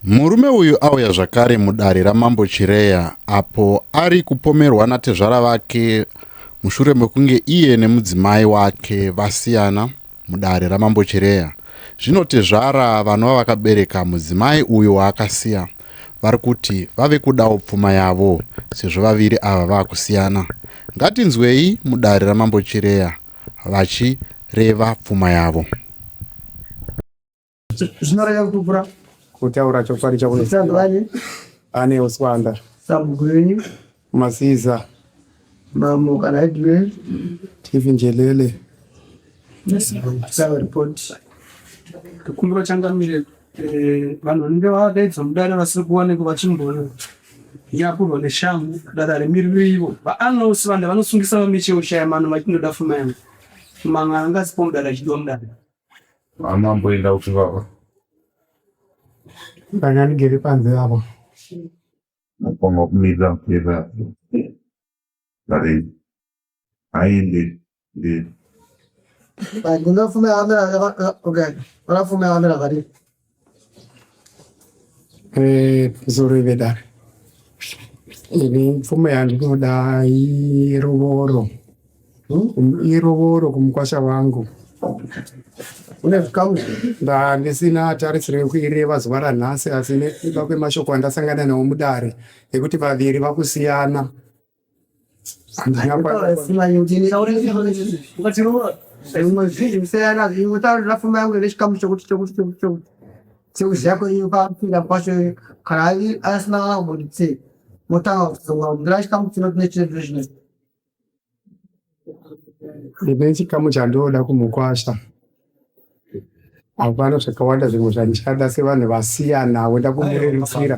Murume uyu auya zvakare mudare raMambo Chireya apo ari kupomerwa natezvara vake mushure mekunge iye nemudzimai wake vasiyana mudare raMambo Chireya. Zvino tezvara vanova vakabereka mudzimai uyu waakasiya vari kuti vave kudawo pfuma yavo sezvo vaviri ava vakusiyana. Ngatinzwei mudare raMambo Chireya vachireva pfuma yavo. Zvinoreva kupupura. Kutaura chokwadi chakunoziva. Ane uswanda. Sabhuku venyu. Masiza. Mambo kana headman. Tivi Njelele. Sawa report. Kukumbira changamire vanhu vanenge vadaidzwa mudare vasiri kuwanikwa vachimbonyakurwa neshamhu dare harimiriri ivo. VaArnold Sibanda vanosungisa VaMitchell Shayamano vachindoda fuma yangu. Mamwe anga asipo mudare achidiwa mudare. Amamboenda kuti baba. Ndanga ndigere panze apo. Mukoma kumira kuenda dare aende mberi. Ndinofuma yakamira okay. Unofuma yakamira zvadii? Pamusoro vedare. Ini pfuma yandinoda irovoro. Irovoro kumukwasha wangu. Une zvikamu Ndandisina tarisiro yekuireva zuva ranhasi asi nekuda kwemashoko andasangana nawo mudare ekuti vaviri vakusiyana. Handina Zvimwe zvinhu zvisiyana zvinotaura pfuma yangu ine chikamu chokuti chokuti chokuti chokuti sekuziva kwenyu papinda kwacho kana asina kana kumboti motanga kuzonga kuti chikamu chinoti nechinoti nechinoti. Ndine chikamu chandoda kumukwasha. Hapana zvakawanda zvimwe zvandichada sevanhu vasiyanawo ndakumurerukira.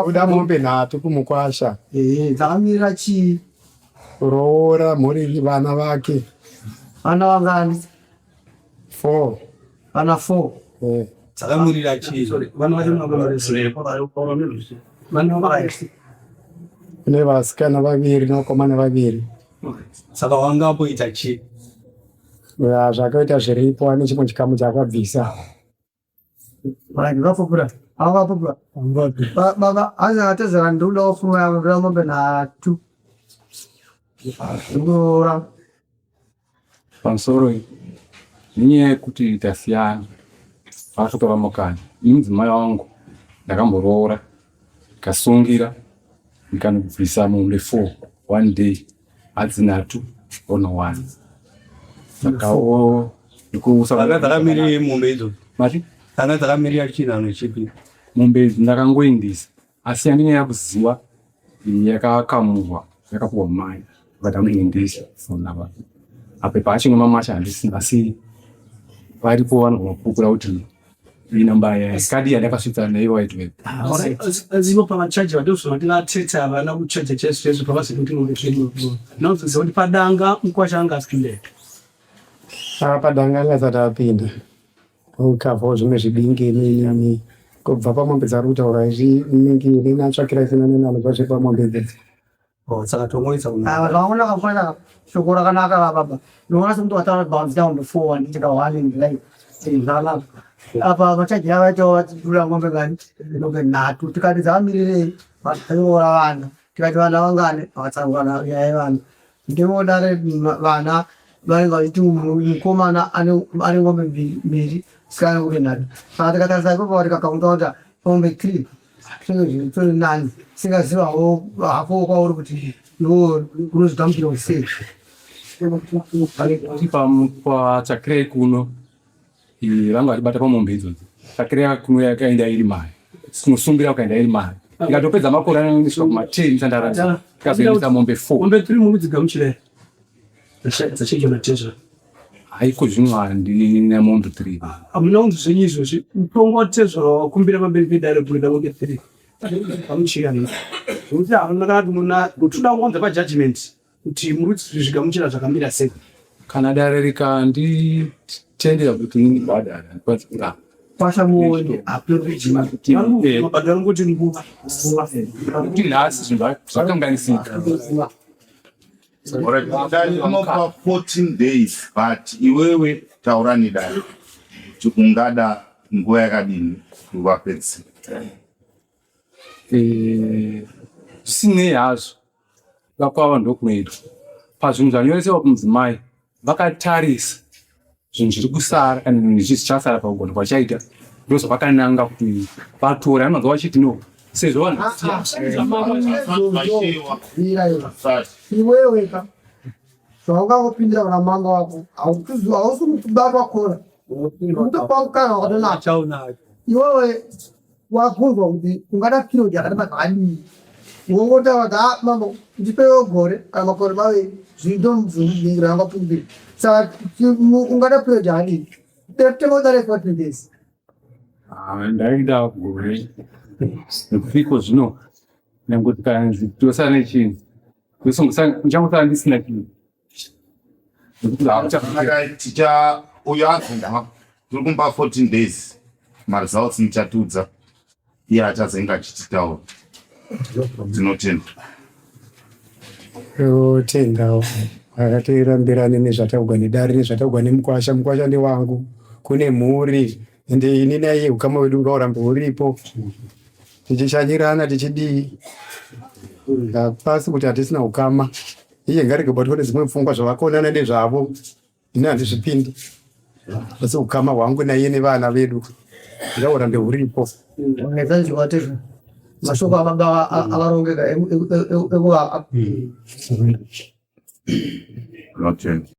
Kuda mombe nhatu kumukwasha. Dzakamirira chii? Kuroora mhuri vana vake. Vana vangani? 4. Vana 4. Dzakamirira chii? Vana vacho vana vangani? Kune vasikana vaviri nevakomana vaviri. Saka wanga amboita chii? Zvakaita zviripo ane chimwe chikamu chaakabvisa. Vanhu vapupura. Ava vapupura. Baba hanzi akatezera ndikudawo pfuma yangu ndoda mombe nhatu. Ndikuroora. Pamusoro iyi nenyaya yekuti tasiyana paakatora mukana ini mudzimai wangu ndakamboroora ndikasungira ndikanobvisa mombe 4 one day hadzi nhatu ono one sakawo Dzanga dzakamirira mombe idzo. Mati? Dzanga dzakamirira chinhano chipi? Mombe idzi ndakangoendesa asi yandinonyanya kuziva yakakamurwa yakapuwa mai vakati amuendesa sonava apo paachinwa mamasha handisina asi varipo vanogona kupupura kuti inamba yakadi yandakasvitsa naivo vaitwe Zivo pavachaja ndozvona vatete havana kuchaja chaizvo chaizvo pavazi kuti mombe zvenyu. Ndinozoziva kuti padanga mukwasha anga asipinde. Padanga anga asati apinda. Ukavhawo zvimwe zvidingi nini kubva pamombe dzaari kutaura izvi ningi nini atsvakira isina nini anobva zve pamombe idzi. Oh, saka tongoisa kuna. Zvaona kafanira shoko rakanaka baba. Ndinoona sekuti wataura bounce down before one tika one in life. Zvakanaka. Apa vachaji vaita vatidura mombe ngani? Mombe nhatu. Tikati dzakamirirei varoora vana. Tikati vana vangani? Vakatsanangura nyaya yevana. Ndivo dare vana vanenge vachiti mukomana ane mombe mbiri musikana mombe nhatu. Saka tikatarisa ipapo tikakaunta kuti mombe 3 zvinenge zvitori nani. Singazivawo hako kwauri kuti iwe unozvigamuchira sei. Patsvakirai kuno vanga vachibata pamombe idzodzo. Tsvakirai kuno yakaenda iri mari. Kunosungira kukaenda iri mari. Ikatopedza makore anoendeswa kuma 10 sandaradza. Tikazoendesa mombe 4. Mombe 3 muri kudzigamuchira here? Dzacheja natezvara. Haiko zvino handina mombe 3. Hamuna kunzi zvenyu izvozvi. Mutongo watezvara wakumbira pamberi pedare kunoda mombe 3. Gamuchira here? Zvekuti hamuna kana kuti muna toda kuunza pajudgment kuti muri kuzvigamuchira zvakamira sei. Kana dare rikanditendera kuti ndibhadhare handikwanisi kuramba. Kwasha muone apelojima mabhadharo ngoti nguva. Kuti nhasi zvinhu zvakanganisika. Alright, dare rinopa 14 days but iwewe taura nedare kuti ungada nguva yakadini kuti vapedzise? Eh, zvisinei hazvo vakwava ndokunoitwa pazvinhu zvanyoresewa kumudzimai vakatarisa zvinhu zviri kusara kana zvinhu zvichasara pakugona kwachaita ndozvavakananga kuti vatore anonzwa vachiti no sezvo vanhu iwewe ka zvaungangopindira kuna mambo wako hausi kubatwa kora utopa mukana wakatonaka iwewe wabvunzwa kuti ungada period yakareba zvakadii wongotaura kuti ah mambo ndipewo gore kana makore maviri zvindomubvunzira yangapfumbira saka ungada period yakadii tengodare 14 days. Ah, ndaida gore nekuti zvino nyange tikanzi tosara nechinhu ndichangosara ndisina chinhu. Ticha uyo abvunzwa tiri kumupa 14 days maresults muchatiudza iye achazenge achititaura. Tinotenda. Totendawo akatirambirane nezvataugwa nedare nezvataugwa nemukwasha. Mukwasha ndewangu, kune mhuri ende ini naiye ukama hwedu ngaurambe huripo tichishanyirana tichidii hapasi kuti hatisina ukama iye ngarege kubatwa nedzimwe pfungwa zvavakonana nezvavo ini handizvipindi asi ukama hwangu naiye nevana vedu ngaurambe huripo. Mashoko ababa akarongeka ekuvaka. Tinotenda.